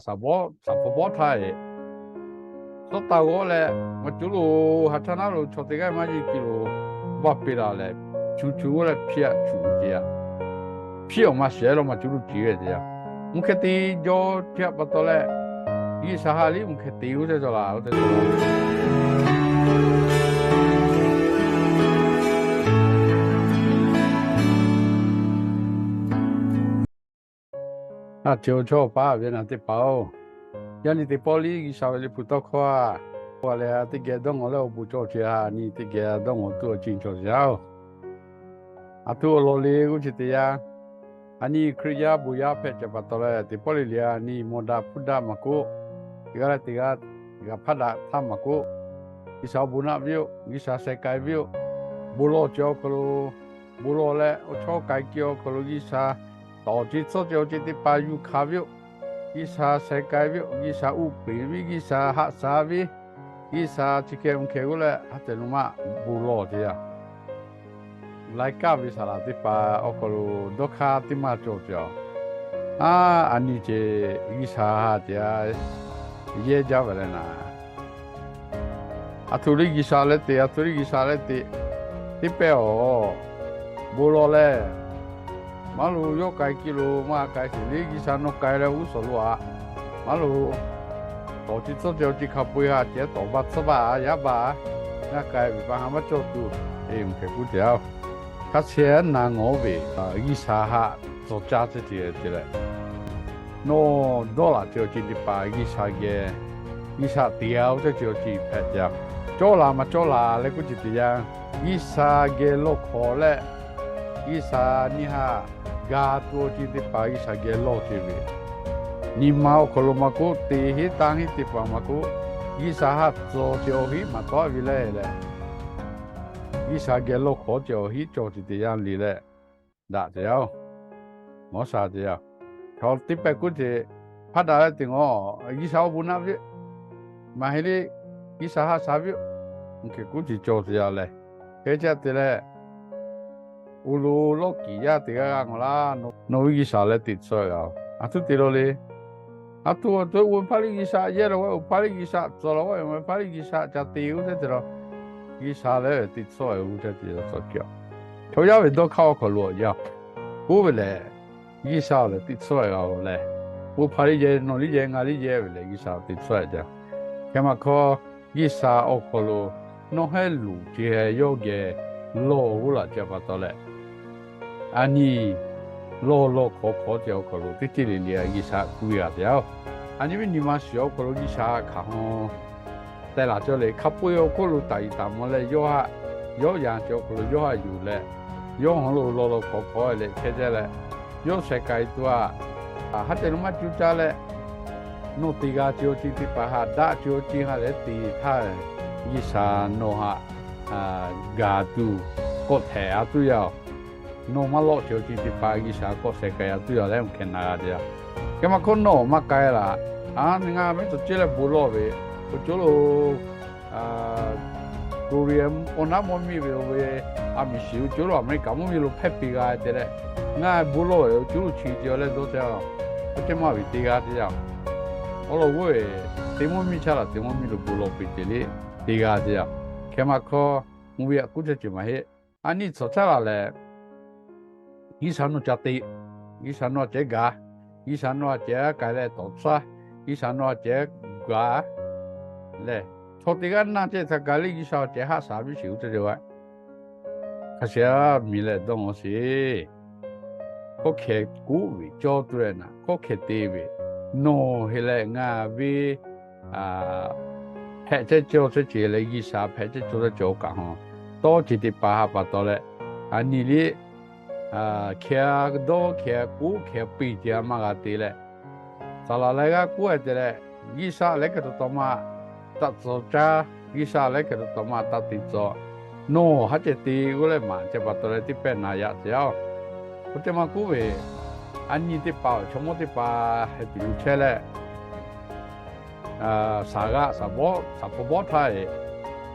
Saˍ bawˉ, saˍ hpawˇ bawˉ htaˇ e, tawˇ taˍ g'awˇ leh, maˇ cuˉ lo ha htaˇ naˉ lo chaw teˇ g'aˇ maˇ yeˇ ki lo vaˇ peꞈ laˬ leh, chu chu g'awˇ leh hpiˇ aꞈ chuꞈ ce yaˇ. Hpiˇ awˬ ma shehˍ lo maˇ cuˉ lo ciˍ ve ce yaˇ. Mvuhˇ hk'e te jawˇ ce pa taw leh, G'uiˬsha ha liˇ mvuhˇ hk'e te g'uˇ teˇ cawˬ laˬ, oˇ teˇ cawˬ laˬ. A, chi awˬ chawˇ paˍ ve naˬ teˇ hpaˍ-oˬ, yaˇ nyi teˇ pawˆ liˇ G'uiˬsha ve liꞈ hpu tawˇ hkawˇ a, a leh teˇ geh dawˇ ngawˬ leh awˬ bon cawˬ ce ha, a nyi teˇ geh dawˇ ngawˬ tuˬ awˬ ceuˬ cawˬ ce yaˇ-oˬ. A htoꞈ awˬ lawn le g'uˇ chi teˇ yanˇ, a nyi Hkriꞈ yaˇ bon yaˇ hpehꞈ ce pa taw leh, teˇ pawˆ le le a nyi mawˬ daꞈ hpuˇ daꞈ maˇ k'oˆ, teˇ g'aˇ leh teˇ g'aˇ g'a hpaˇ daꞈ htaˇ maˇ k'oˆ, G'uiˬsha awˬ bon naˆ viˇ-oˆ, G'uiˬsha sheh k'ai viˇ-oˆ. Bon lawˬ ce awˬ hk'aw lo, bon lawˬ leh awˬ chawˇ k'ai keh awˬ hk'aw lo G'uiˬsha tawˍ ce tcuhˉ ce awˬ ceuˬ teˇ hpaˍ yuˬ hkanˍ viˇ-oˆ. G'uiˬsha sheh k'ai viˇ-oˆ, G'uiˬsha uˉ peˍ viˇ, G'uiˬsha haꞈ shaˍ viˇ, G'uiˬsha chi hk'e mvuhˇ hk'e g'uˇ leh ha tehꞈ lo maˇ bon lawˬ ce yaˇ. Laiˉ kaˆ ve saˍ laꞈ teˇ hpaˍ awˬ hk'aw lo dawˇ hk'aˇ teˇ maˇ cawˬ ce a. A, a nyi ce G'uiˬsha ha ce a, yehˇ jaˇ ve leh naˍ, a htoꞈ liˇ G'uiˬsha leh teꞈ, a htoꞈ liˇ G'uiˬsha leh teꞈ, teˇ pehˇ awˬ, bon lawˬ leh, maˇ lo yawˇ k'ai keh lo maˇ k'ai sheˍ liˇ G'uiˬsha nawˬ k'ai leh g'uˇ suhˍ lo aꞈ, maˇ lo tawˍ ce tcuhˉ ce awˬ ceuˬ hk'a peu-eˬ ha ce tawˍ baˇ tcuhˉ baˇ yaˇ baˇ, ngaˬ k'ai ve pa ha maˇ cawˬ tuˬ, e mvuhˇ hk'e k'uˉ ce a. Hk'a sheh naˍ ngawˬ ve G'uiˬsha haꞈ tcuhˉ caˇ ce ce leh, nawˬ dawˇ laꞈ ce awˬ ceuˬ teˇ hpaˍ G'uiˬsha geh, G'uiˬsha teꞈ g'a oˇ teˇ ceuˬ awˬ ceuˬ hpehꞈ ce a. Cawˇ laˬ maˇ cawˇ laˬ leh k'oˆ ce teˇ yanˇ, G'uiˬsha geh lawˇ hk'awꞈ leh, G'uiˬsha nyi haꞈ ga tuˬ awˬ ceuˬ teˇ hpaˍ G'uiˬsha geh lawˇ ce ve, nyi ma awˬ hk'aw lo maˇ k'oˆ, teꞈ heˆ tanˇ heˆ teˇ hpaˍ maˇ k'oˆ, G'uiˬsha haꞈ tcuhˉ ce awˬ hinˉ maˇ tawˆ ve leh leh, G'uiˬsha geh lawˇ hk'awꞈ ce awˬ hinˉ cawˬ ce teˇ yanˇ le leh daꞈ ce yaˇ-oˬ. Mawˇ sha ce yaˇ, chaw teˇ pehˇ k'oˆ ce, hpaˇ daꞈ leh teꞈ ngawˬ, G'uiˬsha awˬ bon naˆ viˇ, maˇ heˆ le, G'uiˬsha haꞈ shaˍ viˇ, mvuhˇ hk'e k'uˉ ce cawˬ ce yaˇ leh, hk'e ce te leh, oˇ lo lawˇ kiˍ yaˇ teˇ g'aˇ g'aˇ ngawˬ laˇ, nawˬ ve G'uiˬsha leh teꞈ tcuhˉ g'a-oˬ. A htoꞈ te lo le. A htoꞈ awˬ to oˇ ve hpaˇ liˇ G'uiˬsha yehˇ la g'aˇ, oˇ hpaˇ liˇ G'uiˬsha tcuhˉ la g'aˇ, oˇ ve hpaˇ liˇ G'uiˬsha ca te g'uˇ teˇ te la, G'uiˬsha leh teꞈ tcuhˉ g'a g'uˇ teˇ te la tcuhˉ ce a. Chaw yaˇ ve dawˇ hk'aˇ awˬ hk'aw lo yaˇ, oˇ ve lehˬ, G'uiˬsha leh teꞈ tcuhˉ g'a-oˬ leh, oˇ hpaˇ liˇ yehˇ, nawˬ liˇ yehˇ, ngaˬ liˇ yehˇ ve lehˬ G'uiˬsha teꞈ tcuhˉ g'a ce a. Hk'e maˇ hk'aˇ, G'uiˬsha awˬ hk'aw lo nawˬ hehˉ luˬ ce heh yawˇ geh lawˇ g'uˇ laꞈ ce pa taw leh, a nyi lawˇ lawˇ hk'awꞈ hk'awꞈ ce awˬ hk'aw lo teˇ ceuˬ le le a G'uiˬsha k'oˆ ve g'a te yaˇ-oˬ. A nyi ve nyi ma shiˍ awˬ hk'aw lo G'uiˬsha htaꞈ hk'aˬ hawˇ teh laˬ cawˇ le. Hk'a peu-eˬ awˬ hk'oˆ lo taˍ yiˍ taˍ mawˬ leh yawˇ haꞈ, yawˇ yanˇ ce awˬ hk'aw lo yawˇ haꞈ yuˬ leh, yawˇ hawˉ lo lawˇ lawˇ hk'awꞈ hk'awꞈ leh chehˇ jaˇ leh, yawˇ sheh k'ai tuˬ a, haˉ ceh lo maˇ cuˇ caˇ leh, nawˬ teꞈ g'a ce awˬ ceuˬ teˇ hpaˍ haꞈ daꞈ ce awˬ ceuˬ ha lehˬ teꞈ htaˇ, G'uiˬsha nawˬ haꞈ gaˬ tuˬ kawˆ htehꞈ a tuˬ yaˇ-oˬ. Nawˬ maˇ lawˆ ce awˬ ceuˬ teˇ hpaˍ G'uiˬsha kawˆ sheh k'ai a tuˬ yaˇ leh mvuhˇ hk'e na g'a ce yaˇ. Hk'e maˇ hk'aˇ nawˬ maˇ k'ai laˬ. A, ngaˬ mehˉ tawˍ ceˇ leh bon lawˇ ve, awˬ ceuˬ lo Koˍreˍ awˬ naˉ mvuhˇ miˬ ve, oˇ ve aˬ miˍ shiˍ awˬ ceuˬ lo Aˍmeˍriˆkaˍ mvuhˇ miˬ lo hpehˇ piˇ g'a te leh, ngaˬ bon lawˇ ve awˬ ceuˬ lo chi ce leh dawˇ te a. Oˇ teˇ maˇ ve teˇ g'aˇ te yaˇ. Awˬ lawn g'uˇ ve, teˇ mvuhˇ miˬ chaˇ laˬ teˇ mvuhˇ miˬ lo bon lawˇ piˇ ce le, teˇ g'aˇ te yaˇ. Hk'e maˇ hk'aˇ, mvuhˇ ve aꞈ k'uˉ chehˇ ce maˇ heˆ. A nyi tcuhˉ chaˇ laˬ lehˬ, G'uiˬsha nawˬ ca te, G'uiˬsha nawˬ a cehˉ gaˬ, G'uiˬsha nawˬ a cehˉ k'ai leh tawˍ tcuhˉ, G'uiˬsha nawˬ a cehˉ gaˬ lehˬ, chaw teˇ g'aˇ naˇ cehˇ htaꞈ kaˬ le G'uiˬsha awˬ cehˉ haˆ shaˍ viˇ shiˍ oˇ cehˇ ce g'a. Hk'a sheh miˬ leh dawˇ ngawˬ sheˍ. Hkawˇ hkeh k'oˆ ve cawˇ tuˬ leh naˍ, hkawˇ hkeh te ve, nawˬ heˆ leh ngaˬ ve hpehꞈ cehˇ cawˇ cehˇ ce leh G'uiˬsha hpehꞈ cehˇ cawˇ cehˇ ce awˬ kaꞈ hawˇ tawˇ ce teˇ hpaˍ ha pa taw leh, a nyi liˇ hkeh dawˇ hkeh k'oˆ hkeh piˇ ce a maˇ g'a te leh, saˍ laˍ laiˉ g'aˇ k'oˆ-e te leh, G'uiˬsha lehˉ hkeh taw taw maˇ taꞈ tcuhˉ caˇ, G'uiˬsha lehˉ hkeh taw taw maˇ taꞈ te tcuhˉ. Nawˬ haˉ ceh te g'uˇ leh maˍ ce pa taw leh teˇ pehˇ na yaꞈ te yaˇ-oˬ. Oˇ teˇ maˇ k'oˆ ve, a nyi teˇ hpaˍ awˬ chaw mawˇ teˇ hpaˍ heh tuˬ lo chehˇ leh, saˍ g'aˇ saˍ bawˉ saˍ hpawˇ bawˉ htaˇ e,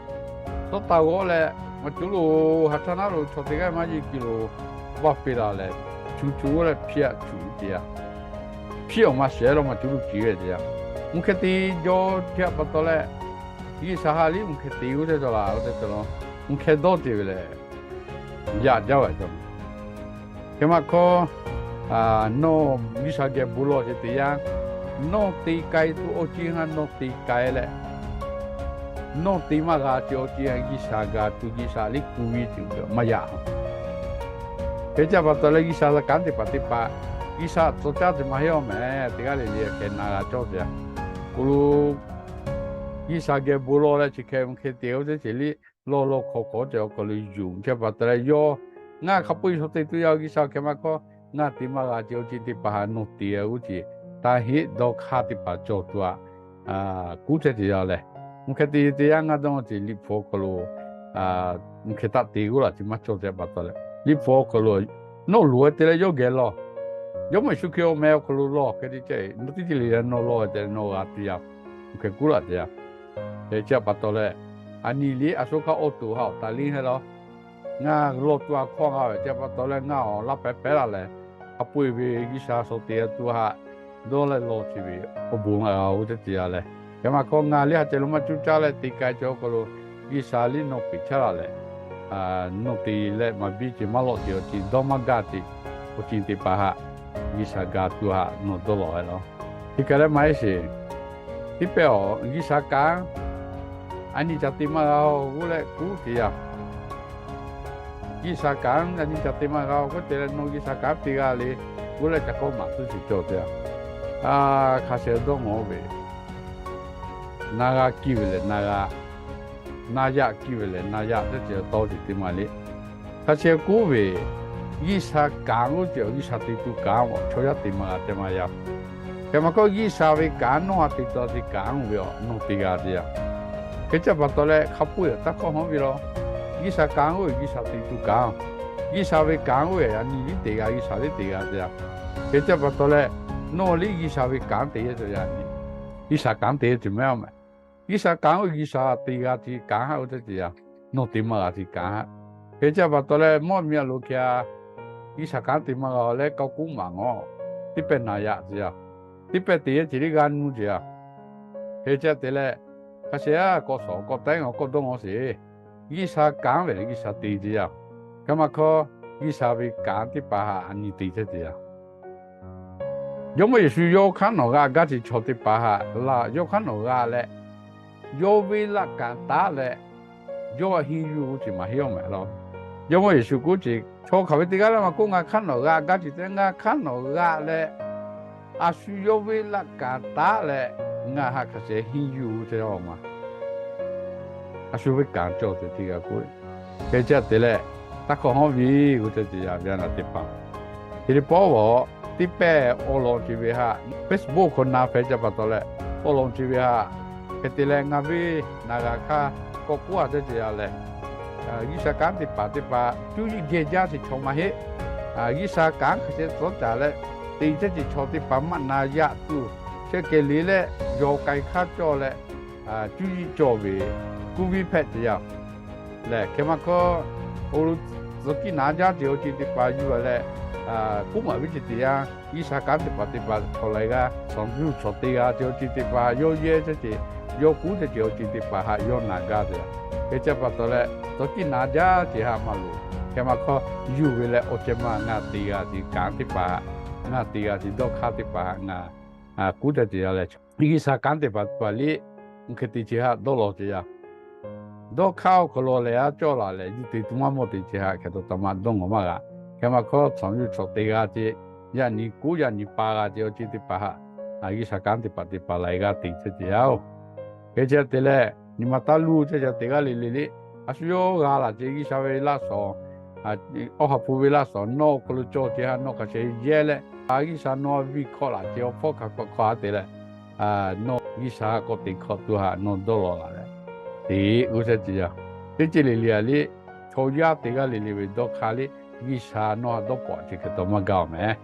tawˇ taˍ g'awˇ leh maˇ cuˉ lo ha htaˇ naˉ lo chaw teˇ g'aˇ maˇ yeˇ ki lo vaˇ peꞈ laˬ leh, chu chu g'awˇ leh hpiˇ aꞈ chuꞈ ce yaˇ. hpiˇ awˬ ma shehˍ lo maˇ cuˇ luˇ ciˍ ve teˇ yanˇ, mvuhˇ hkeh te jaw hkeh pa taw leh, G'uiˬsha ha liˇ mvuhˇ hkeh te g'uˇ teˇ cawˬ laˬ, oˇ teˇ cawˬ lo mvuhˇ hkeh dawˇ te ve lehˬ, yaꞈ jaˇ ve cawˬ. Hk'e maˇ hkawˇ, nawˬ G'uiˬsha geh bon lawˬ ce teˇ yanˇ, nawˬ te k'ai tuˬ awˬ ceuˬ ha nawˬ te k'ai leh, nawˬ te maˇ g'a ce awˬ ceuˬ G'uiˬsha g'a tuˬ G'uiˬsha liˇ kuˬ ve tuˬ maˇ yaꞈ. Hk'e ce pa taw leh G'uiˬsha kanˉ teˇ hpaˍ teˇ hpaˍ, G'uiˬsha tcuh caˇ ce maˇ heˆ awˬ mehˍ, teˇ g'aˇ le le hk'e na g'a cawˇ ce. K'o lo G'uiˬsha geh bon lawˬ leh chi hk'e mvuhˇ hkeh te oˇ teˇ ceuˬ liˇ lawˬ lawˬ hk'awꞈ hk'awꞈ ce awˬ hk'aw lo yuˬ hkeh pa taw leh yawˇ, ngaˬ hk'a peu-eˬ shaw te tuˬ yaˇ G'uiˬsha hk'e maˇ hkawˇ, ngaˬ te maˇ g'a ce awˬ ceuˬ teˇ hpaˍ ha nawˬ te g'a g'uˇ ce, taˇ heˆ dawˇ hk'aˇ teˇ hpaˍ cawˬ tuˬ aꞈ kuˉ chehˇ ce yaˇ lehˬ, mvuhˇ hkeh te teˇ yanˇ ngaˇ dawˇ ce Liꞈ hpu awˬ hk'aw lo mvuhˇ hkeh taˆ te g'uˇ laˬ ce maˇ cawˬ ce pa taw leh, Liꞈ hpu awˬ hk'aw lo nawˬ loˍ ve te leh yawˇ geh lawˬ, Jawˇmawˇ Yeˍsuˆ Hkriꞈ awˬ meh awˬ hk'aw lo lawˬ hk'e te ce, nawˬ teˇ ceuˬ le le nawˬ lawˬ ve te leh nawˬ g'a te yaˇ, mvuhˇ hkeh kuˉ laˬ ce yaˇ. Hk'e ce pa taw leh, aˬ nyi liˇ a sho hk'aˇ awˬ to ha awˬ taˍ liˇ heh law, ngaˬ lawˬ tuˬ aꞈ hkawˇ g'a ve ce pa taw leh ngaˬ awˬ laˇ pehˉ pehˉ laˬ leh, hk'a peu-eˬ ve G'uiˬsha shaw te tuˬ haꞈ dawˇ leh lawˬ ce ve awˬ bon g'a g'a oˇ teˇ ceuˬ yaˇ lehˬ, hk'e maˇ hkawˇ ngaˬ liˇ ha ceh lo maˇ cuˇ caˇ leh te k'ai ce awˬ hk'aw lo G'uiˬsha liˇ nawˬ peꞈ chehˇ laˬ leh, nawˬ te leh maˍ biˇ ce maˇ lawꞈ ce awˬ ceuˬ dawˇ maˇ gaˇ ce, awˬ ceuˬ teˇ hpaˍ haꞈ G'uiˬsha g'a tuˬ haꞈ nawˬ dawˇ lawˬ heh law. Teˇ kaˬ leh maˇ heˆ sheˍ. Teˇ pehˇ awˬ G'uiˬsha kanˉ aˬ nyi ca te maˇ g'a-oˬ g'uˇ leh kuˉ ce yaˇ. G'uiˬsha kanˉ aˬ nyi ca te maˇ g'a-oˬ k'oˆ te leh nawˬ G'uiˬsha kanˉ te g'a le, g'uˇ leh ca kawˇ maˍ tuˬ shiˍ cawˬ te yaˇ. Hk'a shehˍ dawˇ ngawˬ ve, na g'a kiˇ ve lehˬ na g'a, na yaꞈ kiˇ ve lehˬ na yaꞈ teˇ ceuˬ tawˇ ce te maˇ le. Hk'a shehˍ kuˉ ve, G'uiˬsha kanˉ g'uˇ ce awˬ G'uiˬsha te tuˬ kanˉ awˬ chaw yaˇ te maˇ g'a te maˇ yaˇ. Hk'e maˇ hkawˇ G'uiˬsha ve kanˉ nawˬ ha te tuˬ te kanˉ oˇ ve awˬ nawˬ te g'a te yaˇ. Hk'e ce pa taw leh hk'a peu-eˬ taˇ hkawˇ hawˉ ve law. G'uiˬsha kanˉ g'uˇ G'uiˬsha te tuˬ kanˉ, G'uiˬsha ve kanˉ g'uˇ aˬ nyi liˇ te g'a, G'uiˬsha liˇ te g'a te yaˇ. Hk'e ce pa taw leh, nawˬ liˇ G'uiˬsha ve kanˉ te yaˇ cawˬ yaˇ, G'uiˬsha kanˉ te yaˇ cawˬ mehˍ awˬ mehˍ. G'uiˬsha kanˉ g'uˇ G'uiˬsha te g'a ce kanˉ haꞈ oˇ teˇ ceuˬ yaˇ, nawˬ te maˇ g'a ce kanˉ haꞈ. Hk'e ce pa taw leh mawˇ miˬ a loˍ hkeh a, G'uiˬsha kanˉ te maˇ g'a leh kaw kuˉ maˍ ngawˬ, teˇ pehˇ na yaꞈ ce yaˇ. Teˇ pehˇ te yaˇ ce liˇ g'a nuˇ ce yaˇ. Hk'e ce te leh, hk'a shehˍ a kawˆ shawˍ kawˆ taiˉ ngaˬ kawˆ dawˇ ngawˬ sheˍ. G'uiˬsha kanˉ ve lehˬ G'uiˬsha te ce yaˇ. Hk'e maˇ hkawˇ G'uiˬsha ve kanˉ teˇ hpaˍ haꞈ aˬ nyi te chehˇ ce yaˇ. Jawˇmawˇ Yeˍsuˆ yawˇ hk'aˉ nawˬ g'a gaˇ ce chaw teˇ hpaˍ haꞈ laˬ yawˇ hk'aˉ nawˬ g'a leh, yawˇ ve laꞈ kaꞈ taˉ leh, yawˇ henˇ yuˬ ce maˇ heˆ awˬ mehˍ law. Jawˇmawˇ Yeˍsuˆ k'oˆ ce, chaw hk'aˬ ve teˇ g'aˇ laˇ maˇ k'oˆ, ngaˬ hk'aˉ nawˬ g'a gaˇ ce te ngaˬ hk'aˉ nawˬ g'a leh, a shu yawˇ ve laꞈ kaꞈ taˉ leh, ngaˬ haꞈ hk'a shehˍ henˇ yuˬ ce a ma. A shu ve kanˉ cawˬ te teˇ g'aˇ k'oˆ, hk'e ce te leh, taˇ hkawˇ hawˉ ve g'uˇ teˇ ceuˬ yaˇ ve a naˬ teˇ hpaˍ. Hk'e te pawˆ g'awˬ teˇ pehˇ awˬ lawn ce ve haꞈ Facebook hk'aw na hpehꞈ ce pa taw leh, awˬ lawn ce ve haꞈ hk'e te leh ngaˬ ve naˬ g'a hk'aˇ kawˆ k'oˆ a teˇ ceuˬ yaˇ lehˬ, G'uiˬsha kanˉ teˇ hpaˍ teˇ hpaˍ cuˇ yiˍ geh jaˇ ce chaw maˇ heˆ. G'uiˬsha kanˉ hk'a shehˍ tcuhˉ taˍ leh te chehˇ ce chaw teˇ hpaˍ maˇ na yaꞈ tuˬ, chehˇ kehˬ le leh yawˬ k'ai hk'aˇ cawˬ leh, cuˇ yiˍ cawˬ ve kuˇ viˉ hpehꞈ ce yaˇ. Lehˬ hk'e maˇ hkawˇ, oˇ lo tcuh kiˇ naˍ jaˇ ce awˬ ceuˬ teˇ hpaˍ yuˬ a leh, kuˉ maˍ viˉ ce teˇ yanˇ G'uiˬsha kanˉ teˇ hpaˍ teˇ hpaˍ chaw laiˬ g'aˇ shawˍ yuˬ shawˍ te g'a ce awˬ ceuˬ teˇ hpaˍ yawˇ yehˇ ce ce, yawˇ kuˉ ce ce awˬ ceuˬ teˇ hpaˍ haꞈ yawˇ naˬ gaˇ te yaˇ. Hk'e ce pa taw leh, tcuh kiˇ naˍ jaˇ ce haꞈ maˇ loˍ. Hk'e maˇ hkawˇ yuˬ ve leh awˬ ceh ma ngaˬ te g'a ce kanˉ teˇ hpaˍ haꞈ, ngaˬ te g'a ce dawˇ hk'aˇ teˇ hpaˍ haꞈ ngaˬ kuˉ te ce yaˇ leh, G'uiˬsha kanˉ teˇ hpaˍ teˇ hpaˍ liˇ mvuhˇ hkeh te ce haꞈ dawˇ lawˬ ce yaˇ. Dawˇ hk'aˇ awˬ hk'aw lo lehˬ a cawˬ laˬ lehˬ, yuˬ te tuˬ maˇ mawˬ te ce haꞈ hk'e taw taˍ ma dawˇ ngawˬ maˇ g'a. Hk'e maˇ hkawˇ shawˍ yuˬ shawˍ te g'a ce, yaꞈ nyi kuˉ yaꞈ nyi pa g'a ce awˬ ceuˬ teˇ hpaˍ haꞈ, G'uiˬsha kanˉ teˇ hpaˍ teˇ hpaˍ laiˬ g'aˇ te ce ce yaˇ oˬ. Hk'e ce te leh, nyi ma taˇ luˬ ce ce teˇ g'aˇ le le liˇ, a shu yawˇ g'a laˬ ce G'uiˬsha ve laˇ shawˍ, Awˬ ha hpu ve laˇ shawˍ nawˬ awˬ hk'aw lo cawˬ ce haꞈ nawˬ hk'a shehˍ yehˇ leh, G'uiˬsha nawˬ a viˇ hkawꞈ laˬ ce awˬ hpawˇ hk'a hk'awꞈ hk'aw a te leh, nawˬ G'uiˬsha k'awꞈ te hkawꞈ tuˬ haꞈ nawˬ dawˇ lawˬ laˬ leh, te g'uˇ teˇ ceuˬ yaˇ. Teˇ ceuˬ le le a liˇ, chaw yaˇ teˇ g'aˇ le le ve dawˇ hk'aˇ liˇ G'uiˬsha nawˬ haꞈ dawˇ pawˍ ce hk'e taw maˇ gaˇ awˬ mehˍ.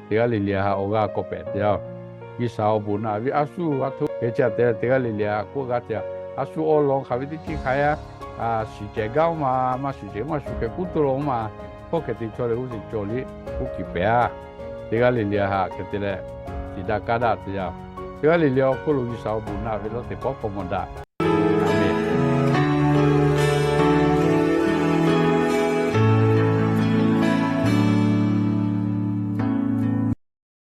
Teˇ g'aˇ le le haꞈ awˬ g'aˇ k'awꞈ pehꞈ te yaˇ oˬ. G'uiˬsha awˬ bon naꞈ ve a shu g'a htoꞈ hk'e ce te leh teˇ g'aˇ le le haꞈ k'oˆ g'a ce, a shu awˬ lawn hk'aˬ ve teˇ ceuˬ hk'a yaˇ, shiˍ cehˬ gaˇ oˬ ma, maˇ shiˍ cehˬ maˇ shu hk'e kuˉ to la oˬ ma, hkawˇ hk'e te chaw leh g'uˇ teˇ cawˬ liˇ k'oˆ kiˬ pehˍ a. Teˇ g'aˇ le le haꞈ hk'e te leh, tiꞈ daꞈ kaˇ daꞈ te yaˇ. Teˇ g'aˇ le le awˬ hk'oˆ lo G'uiˬsha awˬ bon naˆ ve lawˇ teˇ pawˆ k'awꞈ mawˬ daꞈ.